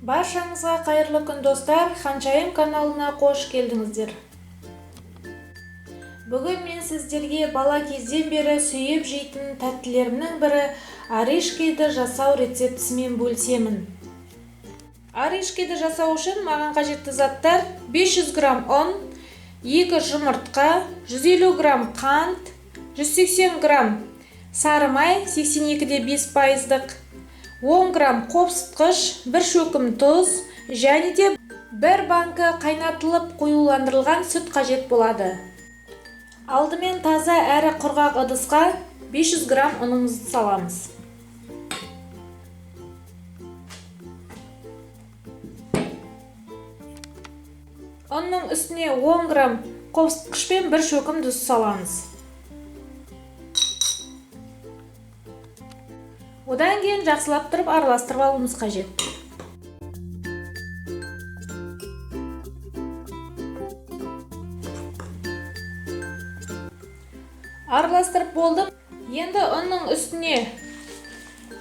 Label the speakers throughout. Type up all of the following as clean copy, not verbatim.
Speaker 1: Баршаңызға қайырлы күн, достар! Ханшайым каналына қош келдіңіздер. Бүгін мен сіздерге бала кезден бері сүйіп жейтін тәттілерімнің бірі орешкиді жасау рецептісімен бөлісемін. Орешкиді жасау үшін маған қажетті заттар: 500 грамм ұн, 2 жұмыртқа, 150 грамм қант, 180 грамм сары май 82,5 пайыздық, 10 грамм қопсытқыш, бір шөкім тұз және де бір банкі қайнатылып қоюландырылған сүт қажет болады. Алдымен таза әрі құрғақ ыдысқа 500 грамм ұнымызды саламыз. Ұнның үстіне 10 грамм қопсытқыш пен бір шөкім тұз саламыз. Одан кейін жақсылап тұрып араластырып алуымыз қажет. Араластырып болдым. Енді ұнның үстіне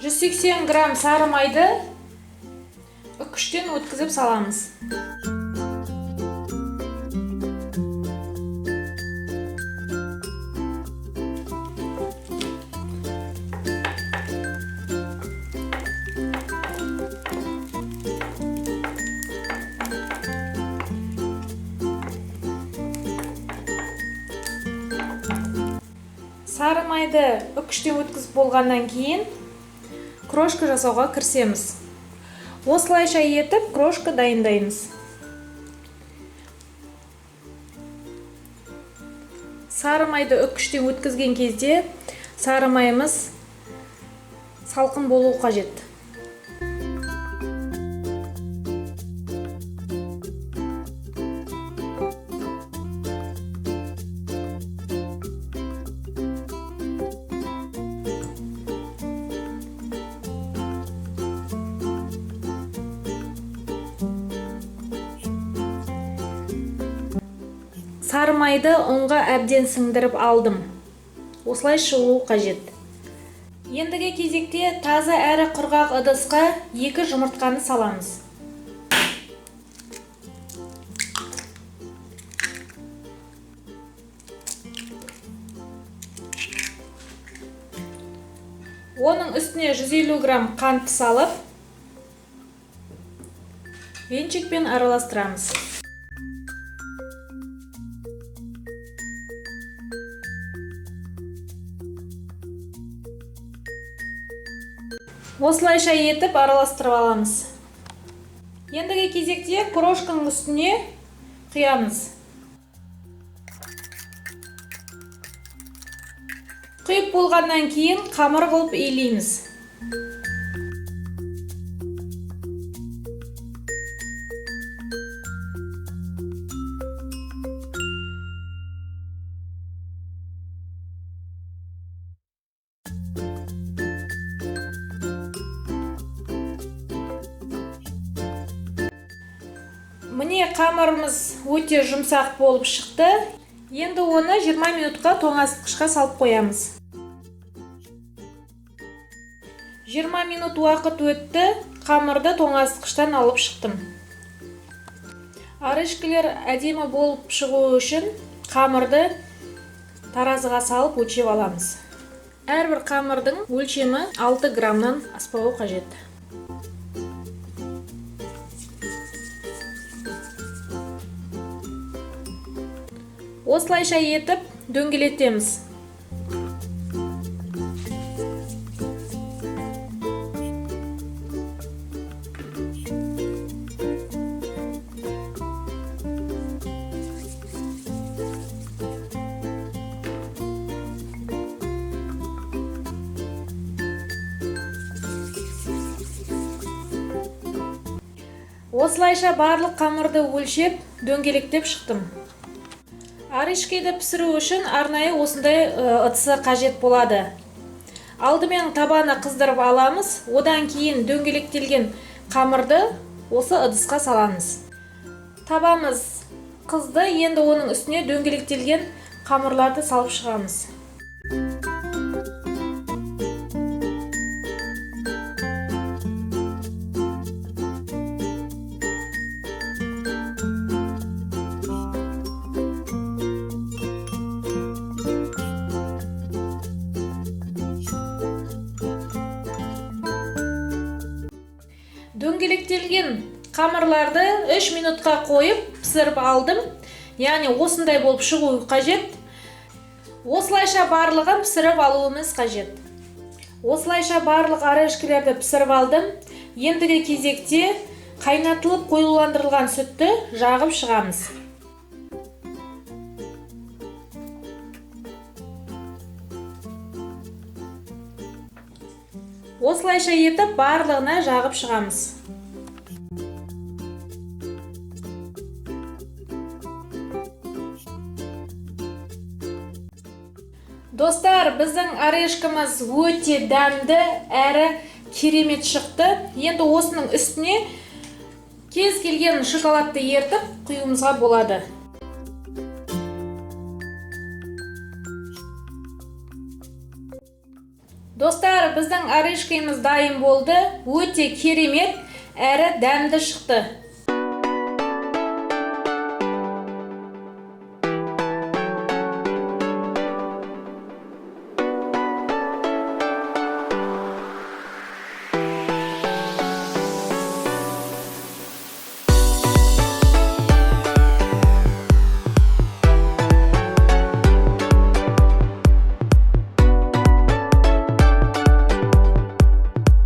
Speaker 1: 180 грамм сары майды үкіштен өткізіп саламыз. Сары майды үкіштен өткізіп болғаннан кейін крошка жасауға кірісеміз. Осылайша етіп крошка дайындаймыз. Сары майды үкіштен өткізген кезде сары майымыз салқын болуы қажет. Сары майды ұнға әбден сіңдіріп алдым. Осылай шығуы қажет. Ендігі кезекте таза әрі құрғақ ыдысқа 2 жұмыртқаны саламыз. Оның үстіне 150 грамм қант салып, венчикпен араластырамыз. Осылайша етіп араластырып аламыз. Ендігі кезекте крошканың үстіне құямыз. Құйып болғаннан кейін қамыр қылып илейміз. Міне, қамырымыз өте жұмсақ болып шықты. Енді оны 20 минутқа тоңазытқышқа салып қоямыз. 20 минут уақыт өтті, қамырды тоңазытқыштан алып шықтым. Орешкілер әдемі болып шығуы үшін қамырды таразыға салып өлшеп аламыз. Әрбір қамырдың өлшемі 6 граммнан аспауы қажет. Осылайша етіп дөңгелетеміз. Осылайша барлық қамырды өлшеп, дөңгелектеп шықтым. Орешкиді пісіру үшін арнайы осындай ыдысы қажет болады. Алдымен табаны қыздырып аламыз, одан кейін дөңгелектелген қамырды осы ыдысқа саламыз. Табамыз қызды, енді оның үстіне дөңгелектелген қамырларды салып шығамыз. Дөңгелектелген қамырларды 3 минутқа қойып пісіріп алдым. Яғни осындай болып шығуы қажет. Осылайша барлығын пісіріп алуымыз қажет. Осылайша барлық орешкілерді пісіріп алдым. Ендігі кезекте қайнатылып қоюландырылған сүтті жағып шығамыз. Осылайша етіп барлығына жағып шығамыз. Достар, біздің орешкіміз өте дәмді әрі керемет шықты. Енді осының үстіне кез келген шоколадты ертіп құюымызға болады. Достар, біздің орешкіміз дайын болды. Өте керемет әрі дәмді шықты.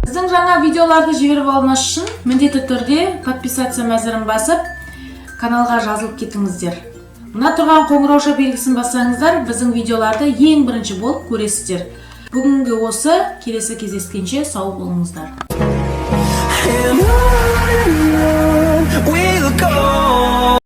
Speaker 1: Біздің жаңа видеоларды жіберіп алмас үшін міндетті түрде подписаться мәзірін басып, каналға жазылып кетіңіздер. Мына тұрған қоңырауша белгісін бассаңыздар, біздің видеоларды ең бірінші болып көресіздер. Бүгінгі осы, келесі кездескенше сау болыңыздар.
Speaker 2: And